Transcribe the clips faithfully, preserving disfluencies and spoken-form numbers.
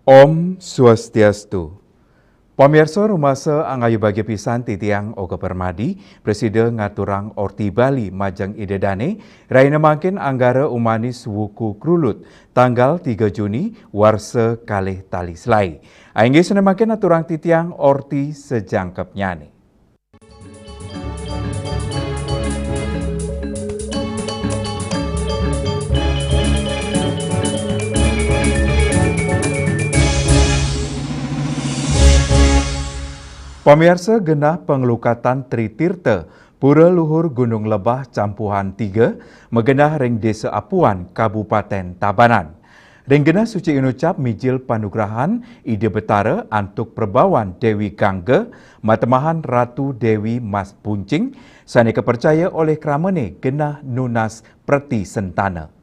Om Swastiastu. Pamirsa, rumasa angayu bagia pisan titiang Oka Permadi, prasida ngaturang orti Bali majeng Ida Dane, rahina mangkin Anggara Umanis Wuku Krulut, tanggal tiga Juni, warsa kalih tali selaé. Inggih, sané mangkin aturang titiang orti sajangkepnyané. Pamiarsa, genah panglukatan Tri Tirta Pura Luhur Gunung Lebah Campuhan tiga magenah ring Désa Apuan, Kabupatén Tabanan. Ring genah suci inucap mijil panugrahan Ida Betara antuk prabawan Déwi Gangga, matemahan Ratu Déwi Mas Buncing, sané kapercaya olih kramané genah nunas preti sentana.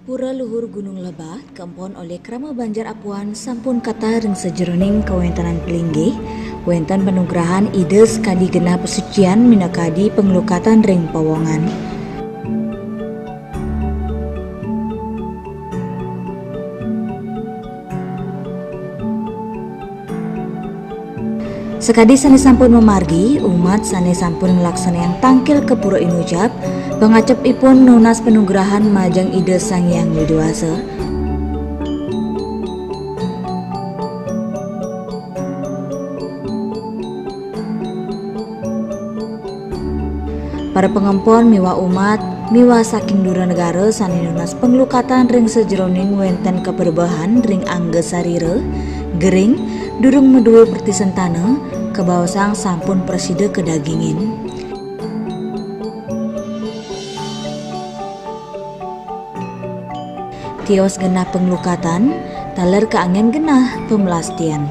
Pura Luhur Gunung Lebah, kaempon olih krama banjar Apuan, sampun kathah ring sajeroning kawéntenan palinggih, wénten panugrahan Ida sakadi genah pasucian minakadi panglukatan ring pawongan. Sakadi sané sampun mamargi, umat sané sampun nglaksanayang tangkil ka pura inucap, pangacep ipun nunas panugrahan majeng Ida Sang Hyang Widi Wasa. Para pangempon miwah umat miwah saking dura negara sané nunas panglukatan ring sajeroning wénten kaberebehan ring angga sarira, gering, durung madué preti sentana, kabaosang sampun prasida kadagingin. Tios genah panglukatan, taler kaanggén genah pamlastian.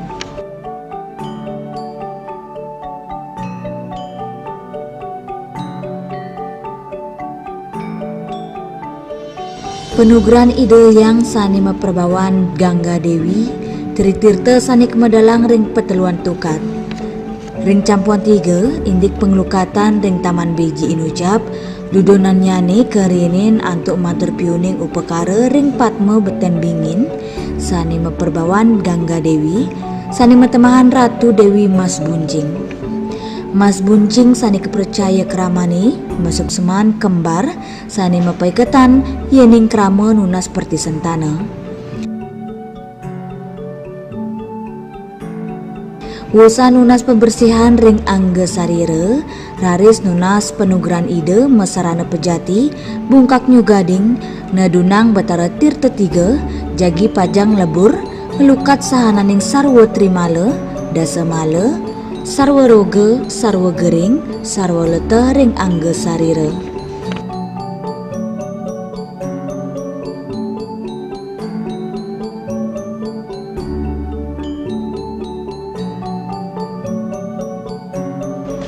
Panugrahan Ida Hyang sané maprabawan Gangga Déwi, Tri Tirta sané kamedalang ring pateluan tukat. Ring campuhan tiga, indik panglukatan ring Taman Beji inucap, dudunannyané kariinin antuk matur piuning upakara ring Padma Betén Bingin, sané maprabawan Gangga Déwi, sané matemahan Ratu Déwi Mas Buncing. Mas Buncing sané kapracaya kramané, masuksman kembar, sané mapaiketan yéning krama nunas preti sentana. Wusan nunas pabersihan ring angga sarira, raris nunas panugrahan Ida masarana pejati, bungkak nyuh gading, nedunang Betara Tirta Tiga, jagi pajang lebur, nglukat sahananing sarwa trimala, dasamala, sarwa roga, sarwa gering, sarwa leteh ring angga sarira.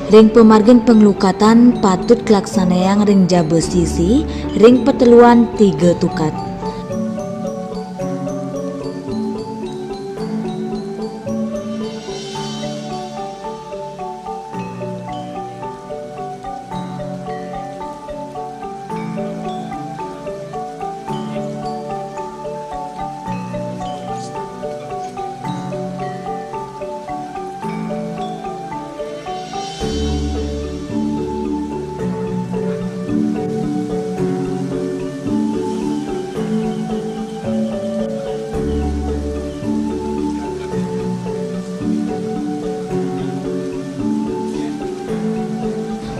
Ring pamargin panglukatan patut kalaksanayang ring jaba sisi, ring pateluan tiga tukat.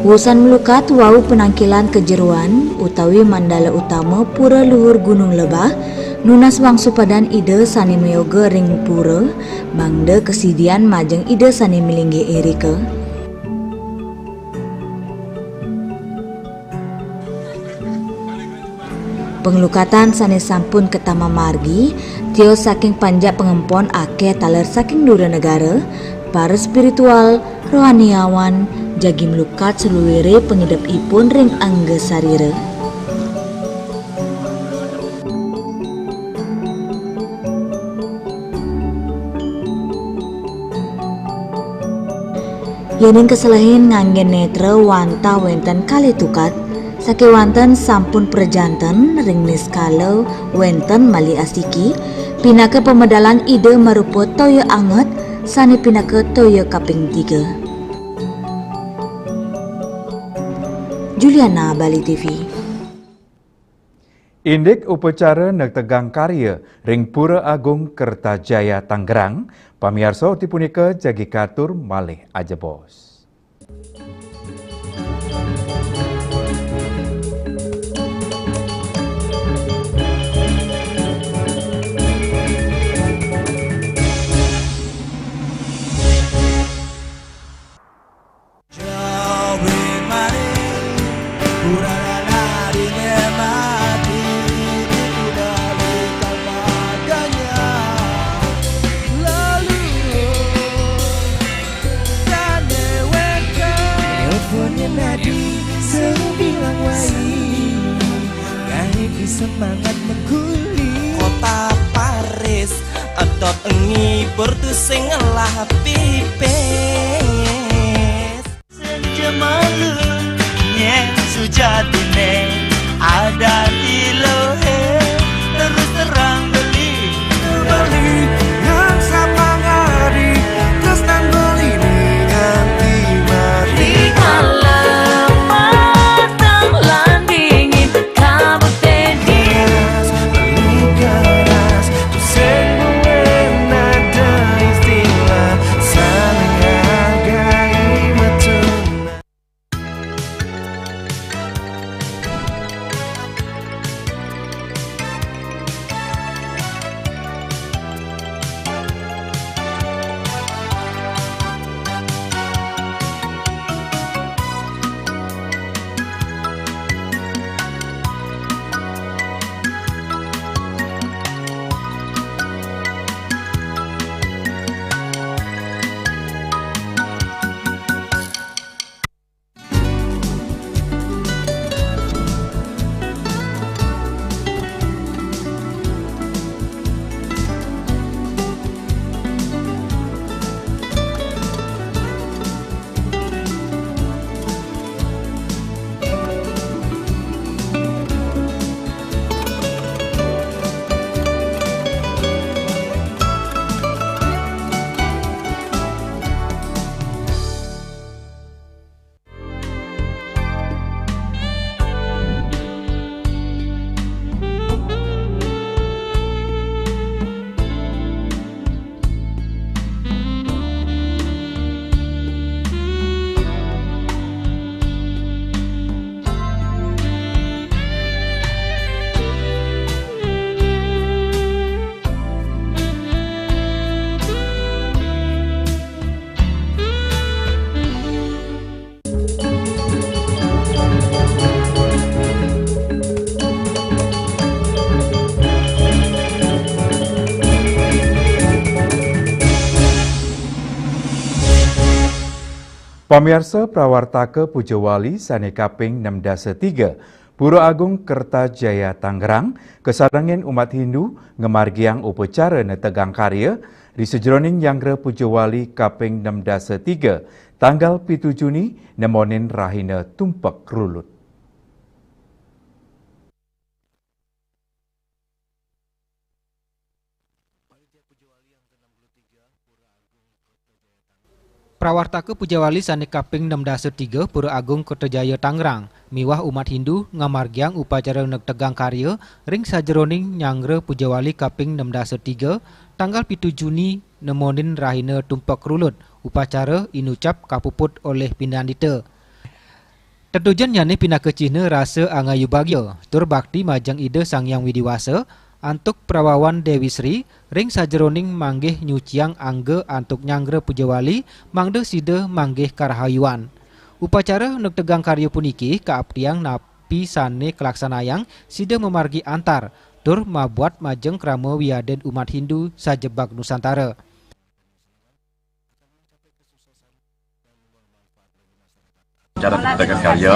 Wusan malukat wau panangkilan ka jeroan utawi mandala utama Pura Luhur Gunung Lebah, Nunas wangsupadan Ida sané mayoga ring pura, mangda kasidian majeng Ida sané malinggih irika. Panglukatan sané sampun katama margi, tios saking panjak pangempon akéh taler saking dura negara, para spiritual, rohaniawan, jagi malukat saluiré pangidepipun ring angga sarira. Yéning kaselehin nganggén nétra wantah wénten kalih tukad, sakéwanten sampun prajanten ring niskala wénten malih astiki, pinaka pamedalan Ida marupa toya anget sané pinaka toya kaping tiga. Juliana, Bali T V. Indik upacara negtegang karya ring Pura Agung Kertajaya Tangerang, pamiarsa, orti punika jagi katur malih ajebos. Semangat mengguli. Kota Paris, entot ngibur tusing ngelah pipis. Senja malu, nyén sujatine ada di lohe, terus terang beli. Beli nang sapangari, tresnan beli nganti mati. Rikala matang lan dingin, kabut dingin. Beli keras, tusing buin ada istilah, saling hargai matuna. Pamiarsa, prawartaka pujawali sane kaping enam dasa tiga, Pura Agung Kertajaya Tangerang, kasarengin umat Hindu ngamargiang upacara netegang karya ri sajeroning nyanggra pujawali kaping enam dasa tiga, tanggal pitu Juni, nemonin rahina Tumpek Rulut. Prawartaka pujawali sane kaping enam dasa tiga Pura Agung Kertajaya Tangerang miwah umat Hindu ngamargiang upacara netegang karya ring sajeroning nyanggra pujawali kaping enam dasa tiga, tanggal pitu Juni, nemonin rahina Tumpek Rulut, upacara inucap kapuput olih pinandita. Tetujonnyane pinaka cihna rasa angayubagia tur bakti majeng Ida Sang Hyang Widi Wasa, Antuk Prawawan Dewi Sri, ring sajeroning manggih nyuciang angga antuk nyanggra puja wali, mangda sida manggih karahayuan. Upacara nektegang karya puniki kaaptiang napi sane kalaksanayang sida mamargi antar, tur mabuat majeng krama wiadin umat Hindu sajebag Nusantara. Acara Tegakan Karya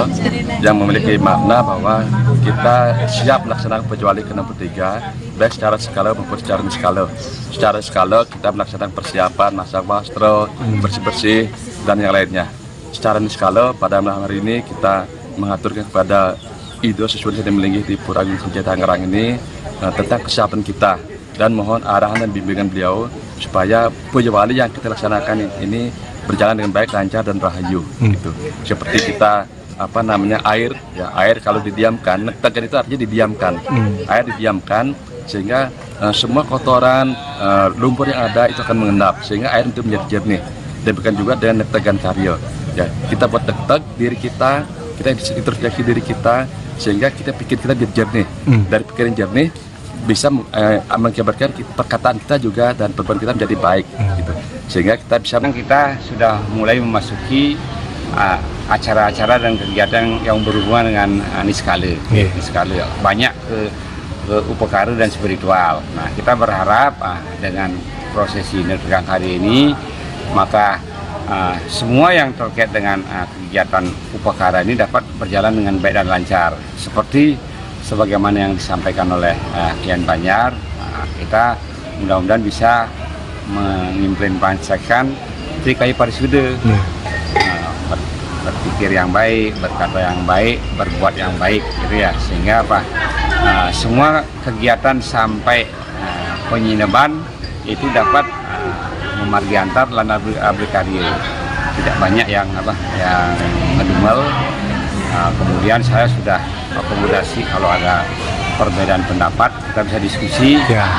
yang memiliki makna bahwa kita siap melaksanakan Pujawali ke enam puluh tiga, baik secara skala maupun secara niskala. Secara skala kita melaksanakan persiapan, masang wastra, bersih-bersih, dan yang lainnya. Secara niskala pada malam hari ini kita mengaturkan kepada Ido Sesuai Seni Melinggih di Pura Agung Sanjaya Tangerang ini, eh, tentang kesiapan kita, dan mohon arahan dan bimbingan beliau supaya Pujawali yang kita laksanakan ini berjalan dengan baik, lancar, dan rahayu, gitu. Seperti kita, apa namanya, air, ya, air kalau didiamkan, nektegan itu artinya didiamkan. Air didiamkan sehingga, eh, semua kotoran, eh, lumpur yang ada itu akan mengendap, sehingga air itu menjadi jernih. Demikian juga dengan nektegan karya. Ya, kita buat nektek diri kita, kita introspeksi diri kita, sehingga kita pikir kita biar jernih. Dari pikiran jernih bisa, eh, mengakibatkan perkataan kita juga dan perbuatan kita menjadi baik, gitu. Sehingga kita bisa, kita sudah mulai memasuki, ah, acara-acara dan kegiatan yang berhubungan dengan, ah, niskala. Niskala. Banyak ke, ke upakara dan spiritual. Nah, kita berharap, ah, dengan prosesi Nirtaka Karya ini, maka, ah, semua yang terkait dengan, ah, kegiatan upakara ini dapat berjalan dengan baik dan lancar. Seperti sebagaimana yang disampaikan oleh, eh, Kian Banjar, eh, kita mudah-mudahan bisa mengimplementasikan Trikaya Parisuda. Eh, ber- berpikir yang baik, berkata yang baik, berbuat yang baik, gitu ya. Sehingga apa? Eh, semua kegiatan sampai, eh, penyineban itu dapat, eh, memargi antar lan abri, abri karya. Tidak banyak yang apa, yang ngedumel. Eh, kemudian saya sudah akomodasi kalau ada perbedaan pendapat, kita bisa diskusi,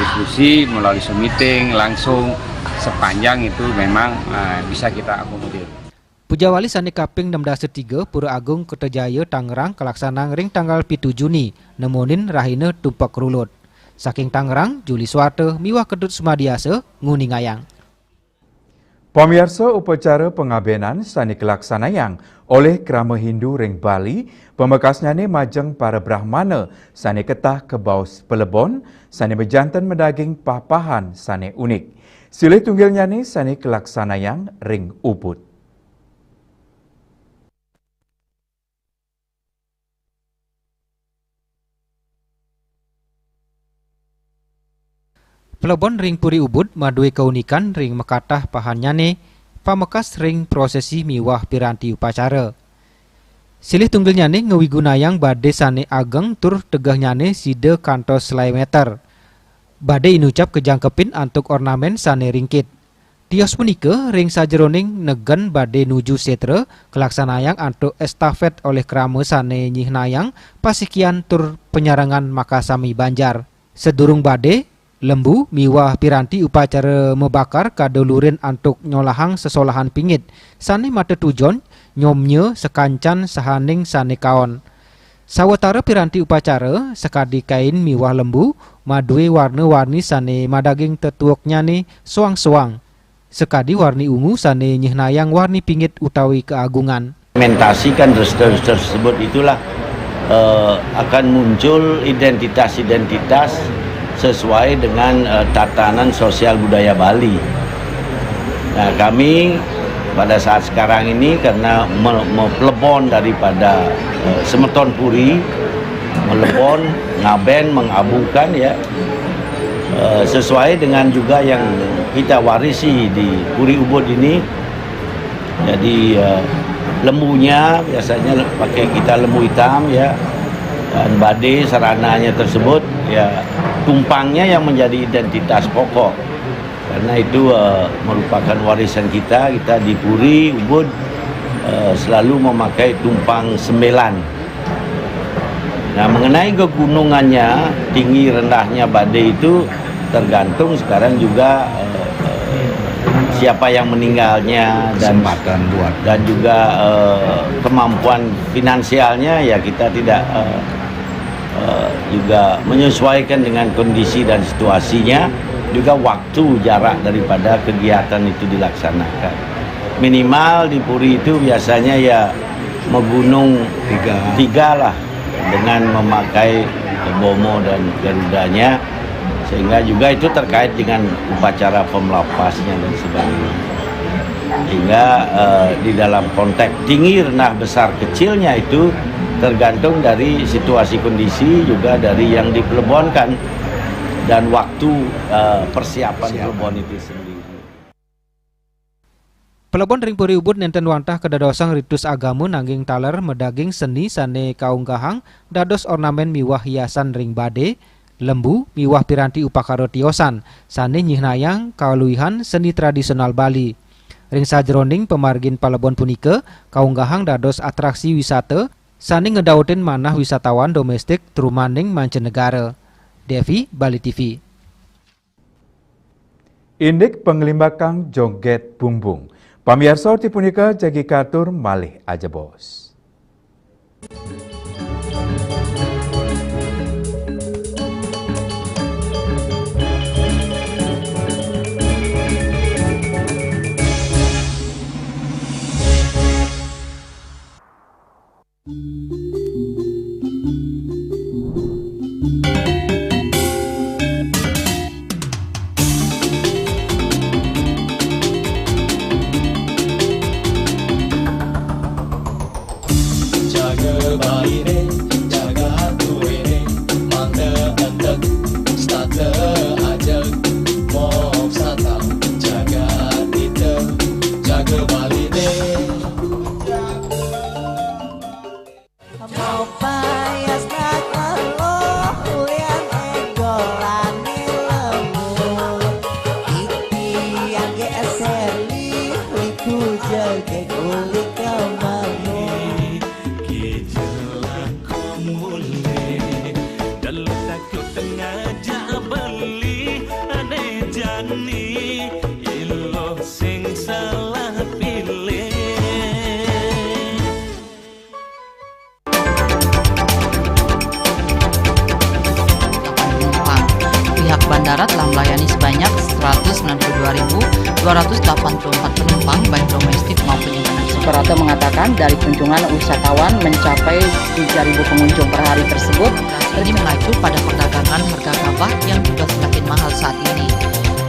diskusi melalui Zoom meeting langsung, sepanjang itu memang, eh, bisa kita akomodir. Pujawali sane kaping enam dasa tiga Pura Agung Kertajaya Tangerang kalaksanang ring tanggal pitu Juni, nemonin rahina Tumpek Rulut. Saking Tangerang, Juli Suwarta miwah Ketut Sumadiasa nguningayang. Pamiarsa, upacara pangabenan sane kalaksanayang olih krama Hindu ring Bali, pamekasnyane majeng para brahmana sane ketah kabaos palebon sane majanten madaging papahan sane unik. Silih tunggilnyane sane kalaksanayang ring Ubud. Palebon ring Puri Ubud madue kaunikan ring makatah pahannyane, pamekas ring prosesi miwah piranti upacara. Silih tunggilnyane ngawigunayang bade sane ageng tur tegehnyane sida kantos selae meter. Bade inucap kajangkepin antuk ornamen sane ringkit. Tios punika ring sajeroning negen bade nuju setra kalaksanayang antuk estafet olih krama sane nyihnayang pasikian tur panyarengan makasami banjar. Sadurung bade, lembu miwah piranti upacara mabakar kada lurin antuk nyolahang sesolahan pingit sane matetujon nyomnya sakancan sahaning sane kaon. Sawatara piranti upacara sakadi kain miwah lembu madue warna-warni sane madaging tetueknyane soang-soang. Sakadi warni ungu sane nyihnayang warni pingit utawi kaagungan. Implementasikan restoran tersebut itulah eh, akan muncul identitas-identitas sesuai dengan eh, tatanan sosial budaya Bali. Nah, kami pada saat sekarang ini karena me- melebon daripada eh, semeton puri, melebon, ngaben, mengabukan ya, eh, sesuai dengan juga yang kita warisi di Puri Ubud ini. Jadi eh, lembunya biasanya pakai kita lembu hitam ya, dan bade sarananya tersebut ya, tumpangnya yang menjadi identitas pokok. Karena itu eh, merupakan warisan kita, kita di Puri Ubud eh, selalu memakai tumpang sembilan. Nah, mengenai kegunungannya, tinggi rendahnya bade itu tergantung sekarang juga eh, siapa yang meninggalnya dan Kesempatan buat dan juga eh, kemampuan finansialnya, ya kita tidak eh, eh, juga menyesuaikan dengan kondisi dan situasinya, juga waktu jarak daripada kegiatan itu dilaksanakan. Minimal di puri itu biasanya ya menggunung tiga, tiga lah, dengan memakai Bromo dan Garudanya, sehingga juga itu terkait dengan upacara pemelapasnya dan sebagainya. Sehingga eh, di dalam konteks tinggi, rendah, besar, kecilnya itu tergantung dari situasi kondisi, juga dari yang dipelebonkan dan waktu eh, persiapan pelebon itu sendiri. Pelebon ring Puri Ubud nenten wantah kadadosang ritus agama, nanging taler madaging seni sane kaunggahang dados ornamen miwah hiasan ring bade, lembu, miwah piranti upakara tiosan sane nyihnayang kaluihan seni tradisional Bali. Ring sajeroning pamargin palebon punika kaunggahang dados atraksi wisata sane ngedautin manah wisatawan domestik trumaning mancanegara. Devi, Bali T V. Indik panglimbakang joget bumbung. Pamiarsa, orti punika jagi katur malih ajebos. Bandara telah melayani sebanyak seratus sembilan puluh dua ribu dua ratus delapan puluh empat penumpang, baik domestik maupun internasional. Suprapto mengatakan, dari kunjungan wisatawan mencapai tiga ribu pengunjung per hari tersebut. Ini mengacu pada perdagangan harga gabah yang juga semakin mahal saat ini.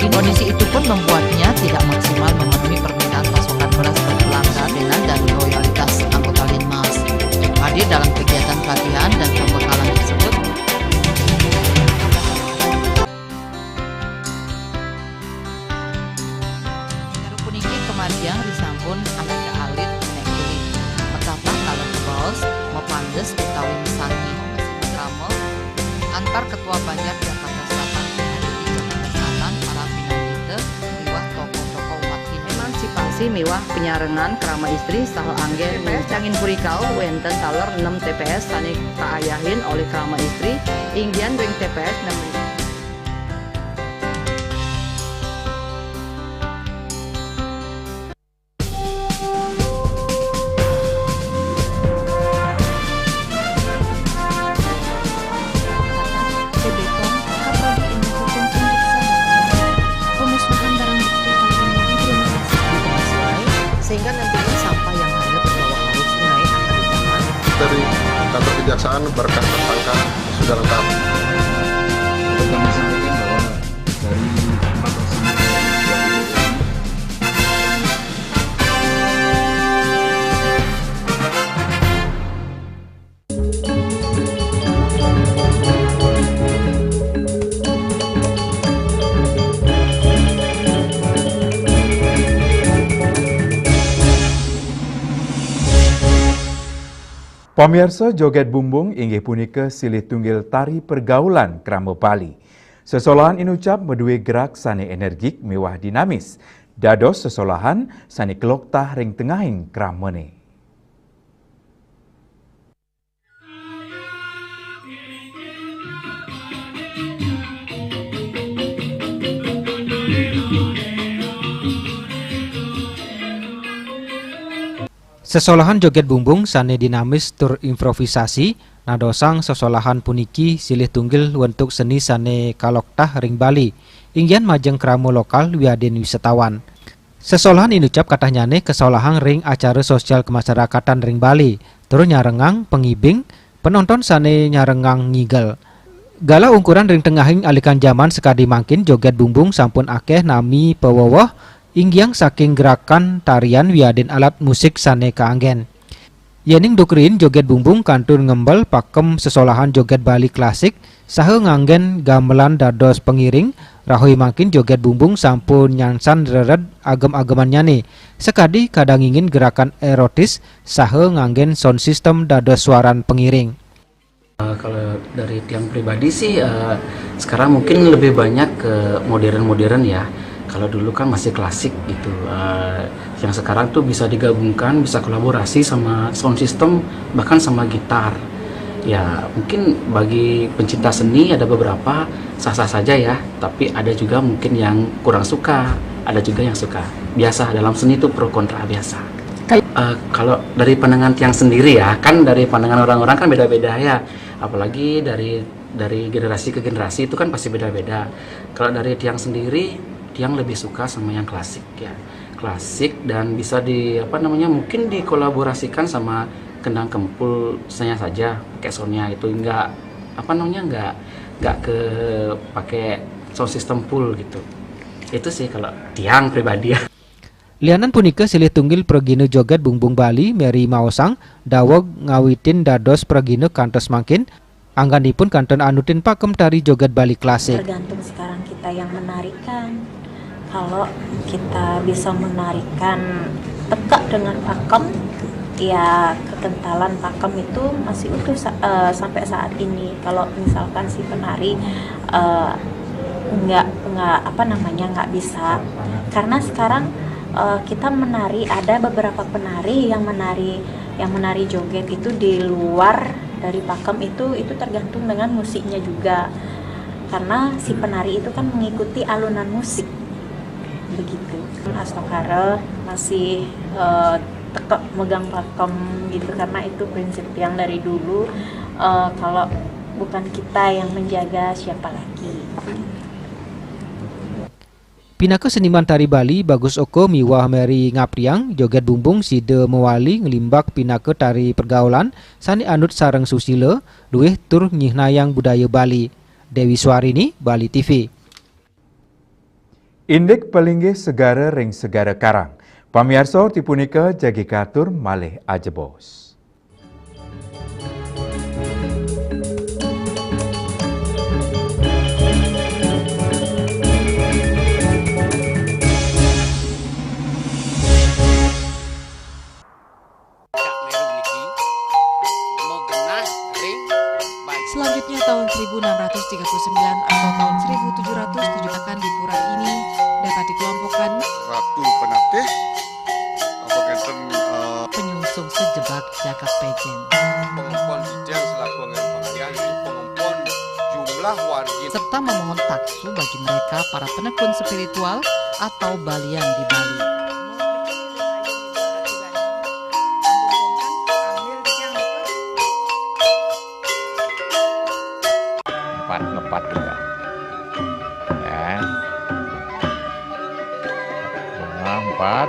Kondisi itu pun membuatnya tidak maksimal memenuhi permintaan pasokan beras per pelanggan dan loyalitas anggota Linmas. Hadir dalam kegiatan pelatihan dan pembekalan tersebut, Puniki kamargiang risampun aneka alit nenek buyut. Mekaplah taler kabaos, mapandes utawi misangi. Krama antar ketua banjar Jakarta Selatan, Jakarta Selatan, para pinanggita miwah tokoh-tokoh umat Hindu. Emansipasi miwah penyarengan krama istri saha anggen. T P S Cangin Purikau wenten taler enam T P S sane kaayahin oleh krama istri, inggian ring T P S enam Sehingga nantinya sampah yang hanyut terbawa arus sungai akan ditahan. Dari kantor kejaksaan, berkas tersangka sudah lengkap. Dapat kami sampaikan bahwa dari empat tersangka yang sudah ditetapkan, Pamiarsa, joget bumbung inggih punika silih tunggil tari pergaulan krama Bali. Sesolahan inucap madue gerak sane energik miwah dinamis, dados sesolahan sane kloktah ring tengahing kramane. Sesolahan jogét bungbung sané dinamis tur improvisasi, nadosang sesolahan puniki silih tunggil wentuk seni sané kaloktah ring Bali, inggihan majeng krama lokal wiadin wisatawan. Sesolahan inucap katahnyané kasolahang ring acara sosial kemasyarakatan ring Bali, tur nyarengang pangibing, penonton sané nyarengang ngigel. Galah ungkuran ring tengahing alikan jaman sakadi mangkin jogét bungbung sampun akéh nami paweweh, inggihan saking gerakan tarian wiadin alat musik sané kaanggén. Yéning duk riin jogét bungbung kantun ngembel pakem sesolahan jogét Bali klasik, saha nganggén gamelan dados pangiring, rauh mangkin jogét bungbung sampun nyansan rered agem-agemannyané, sakadi kadang ngingin gerakan erotis, saha nganggén sound system dados suaran pangiring. Eh, kalau dari tiang pribadi sih, eh, sekarang mungkin lebih banyak ke modern-modern ya. Kalau dulu kan masih klasik gitu. Eh, yang sekarang tuh bisa digabungkan, bisa kolaborasi sama sound system, bahkan sama gitar. Ya, mungkin bagi pencinta seni ada beberapa sah-sah saja ya, tapi ada juga mungkin yang kurang suka, ada juga yang suka. Biasa, dalam seni itu pro kontra biasa. Eh, kalau dari pandangan tiang sendiri ya, kan dari pandangan orang-orang kan beda-beda ya. Apalagi dari dari generasi ke generasi itu kan pasti beda-beda. Kalau dari tiang sendiri, tiang lebih suka sama yang klasik ya. Klasik dan bisa di apa namanya, mungkin dikolaborasikan sama kendang kempul, misalnya saja pakai soundnya itu enggak apa namanya, enggak enggak ke pakai sound system full gitu. Itu sih kalau tiang pribadi ya. Lianan punika silih tunggil pragina jogét bungbung Bali, Mary maosang, daweg ngawitin dados pragina kantos mangkin, angganipun kantun anutin pakem tari jogét Bali klasik. Tergantung sekarang kita yang menarikan. Kalau kita bisa menarikan tekek dengan pakem, ya kekentalan pakem itu masih utuh sa- eh, sampai saat ini. Kalau misalkan si penari eh, nggak nggak apa namanya, nggak bisa, karena sekarang eh, kita menari, ada beberapa penari yang menari yang menari jogét itu di luar dari pakem itu itu tergantung dengan musiknya juga, karena si penari itu kan mengikuti alunan musik begitu. Astokara masih eh, tekek megang pakem gitu, karena itu prinsip yang dari dulu. Eh, kalau bukan kita yang menjaga, siapa lagi? Pinaka seniman tari Bali, Bagus Oko miwah Mary ngaptiang, jogét bungbung sida mawali nglimbak pinaka tari pergaulan sané anut sareng susila, luih tur nyihnayang budaya Bali. Dewi Swarini, Bali T V. Indik palinggih segara ring segara Karang. Pamiarsa, orti punika jagi katur malih ajebos. Selanjutnya, tahun seribu enam ratus tiga puluh sembilan atau tahun seribu tujuh ratus tujuh akan di pura ini dapat dikelompokkan Ratu Penatih, apa ngenten, eh, penyungsung sejebak jagat Pején. Pengempon titiang selaku anggota pengalihan, pengempon jumlah wargi. Serta memohon taksu bagi mereka para penekun spiritual atau balian di Bali. Empat, ngepat juga. Ya. Nah, empat.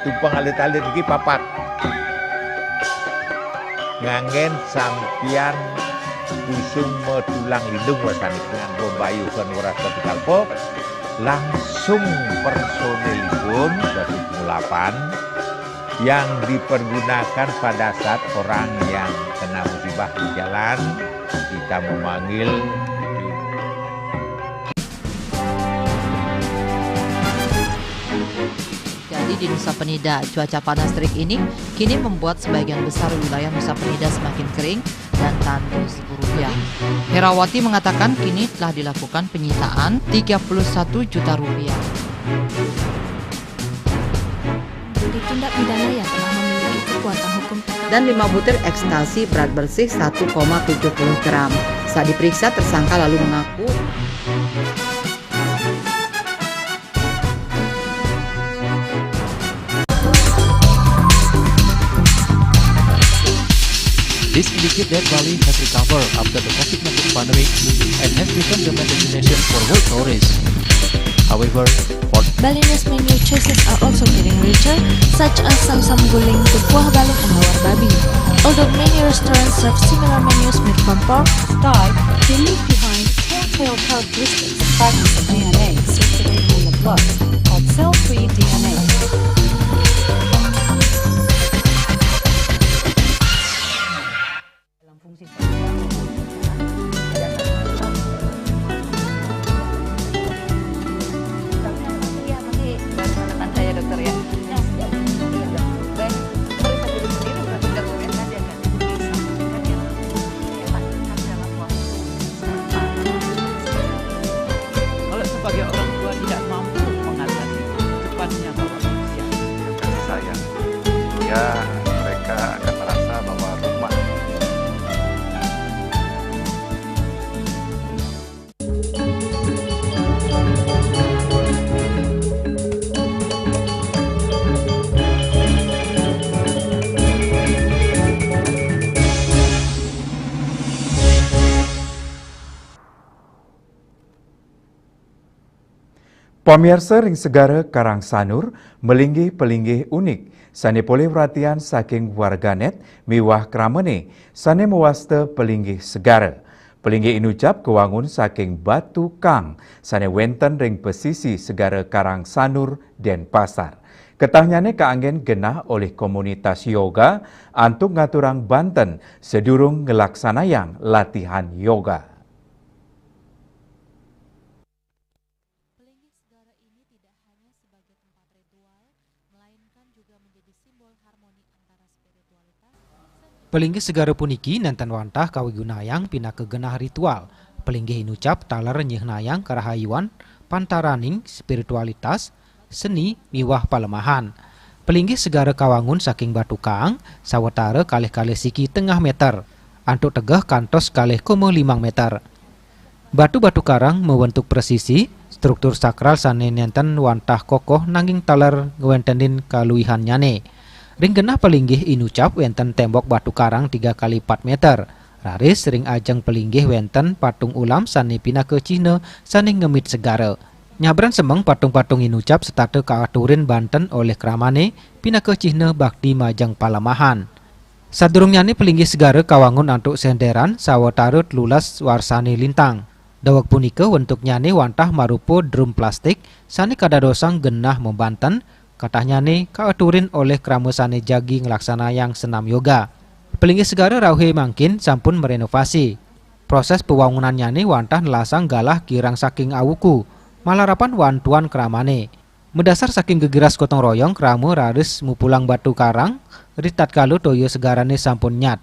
Tumpeng alit-alit iki papat. Nganggén sampiyan kusuma tulang lindung, wasanipun nganggo bayuhan weras kapikalpa, langsung personilipun dados ngulapan yang dipergunakan pada saat orang yang kena musibah di jalan, kita memanggil. Jadi di Nusa Penida, cuaca panas terik ini kini membuat sebagian besar wilayah Nusa Penida semakin kering dan tandus rupiah. Herawati mengatakan kini telah dilakukan penyitaan tiga puluh satu juta rupiah. Di tindak pidana yang telah memiliki kekuatan hukum tetap. Dan lima butir ekstasi berat bersih satu koma tujuh puluh gram. Saat diperiksa, tersangka lalu mengaku. This indicates that Bali has recovered after the COVID nineteen pandemic and has become the main destination for world tourists. However, for Balinese menu choices are also getting richer, such as samsam guling, kuah Bali, and lawar babi. Although many restaurants serve similar menus made from pork, start to leave behind telltale characteristics, fragments of D N A circulating in the blood, called cell-free D N A. Dalam fungsi sel, ada satu, iya, masih baru menekan saya, dokter, ya. Ya, sudah. Iya. Baik, periksa diri sendiri, berarti dokter S K D akan bisa memberikan yang saya lakukan dalam waktu sebentar. Kalau sebagai orang tua tidak mampu mengatasi, cepatnya bawa ke usia. Kasih sayang. Ya, mereka akan merasa bahwa rumah Pamiarsa, ring Segara Karang Sanur, malinggih palinggih unik, sane polih perhatian saking warganet miwah kramane, sane mawasta Palinggih Segara. Palinggih inucap kawangun saking batu kang, sane wenten ring pesisi Segara Karang Sanur, Denpasar. Ketahnyane kaanggen genah olih komunitas yoga antuk ngaturang banten sadurung nglaksanayang latihan yoga. Pelinggih segara ini tidak hanya sebagai tempat ritual, melainkan juga menjadi simbol harmoni antara spiritualitas. Pelinggih segara puniki nenten wantah kawigunayang pinaka genah ritual. Pelinggih inucap taler nyihnayang karahayuan pantaraning spiritualitas, seni miwah palemahan. Pelinggih segara kawangun saking batu kang, sawatara kalih-kalih siki tengah meter, antuk tegeh kantos kalih koma limang meter. Batu-batu karang mawentuk presisi, struktur sakral sane nenten wantah kokoh nanging taler ngwentenin kaluihannyane. Ring genah pelinggih inucap wenten tembok batu karang tiga kali empat meter. Raris ring ajeng pelinggih wenten patung ulam sane pinaka cihna sane ngemit segara. Nyabran semeng patung-patung inucap setata kaaturin banten olih kramane pinaka cihna bakti majeng palemahan. Sadurungnyane pelinggih segara kawangun antuk senderan sawatara telulas warsane lintang. Daweg punika wentuknyane wantah marupa drum plastik sane kadadosang genah mabanten, katahnyane kaaturin olih krama sane jagi nglaksanayang senam yoga. Pelinggih segara rauhe mangkin sampun marenovasi. Proses pawangunannyane wantah nelasang galah kirang saking awuku, malarapan wantuan kramane. Madasar saking gegiras gotong royong, krama raris mupulang batu karang, ritatkala toya segarane sampun nyat.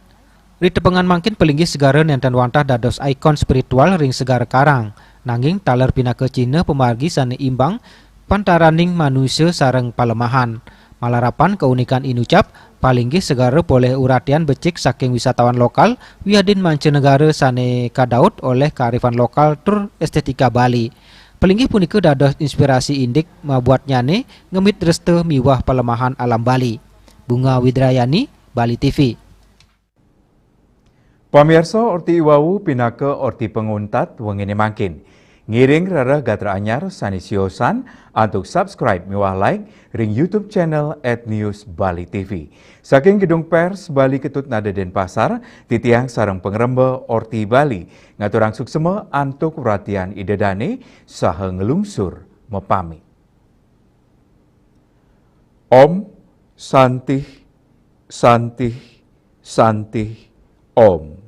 Ritepengan mangkin pelinggih segara nenten wantah dados ikon spiritual ring segara karang, nanging taler pinaka cihna pamargi sane imbang pantaraning manusa sareng palemahan. Malarapan kaunikan inucap, palinggih segara polih uratian becik saking wisatawan lokal wiadin mancanegara sane kadaut olih kaarifan lokal tur estetika Bali. Pelinggih punika dados inspirasi indik mabuatnyane ngemit dresta miwah palemahan alam Bali. Bunga Widrayani, Bali T V. Pamirsa, orti iwau pinaka orti panguntat wengine mangkin. Ngiring rereh gatra anyar sane siosan antuk subscribe miwah like ring YouTube channel at News Bali T V. Saking Gedung Pers Bali Ketut Nada Denpasar, titiang sareng pangremba Orti Bali ngaturang suksma antuk ratian Ida dane saha nglungsur mapamit. Om Santih, Santih, Santih, Om.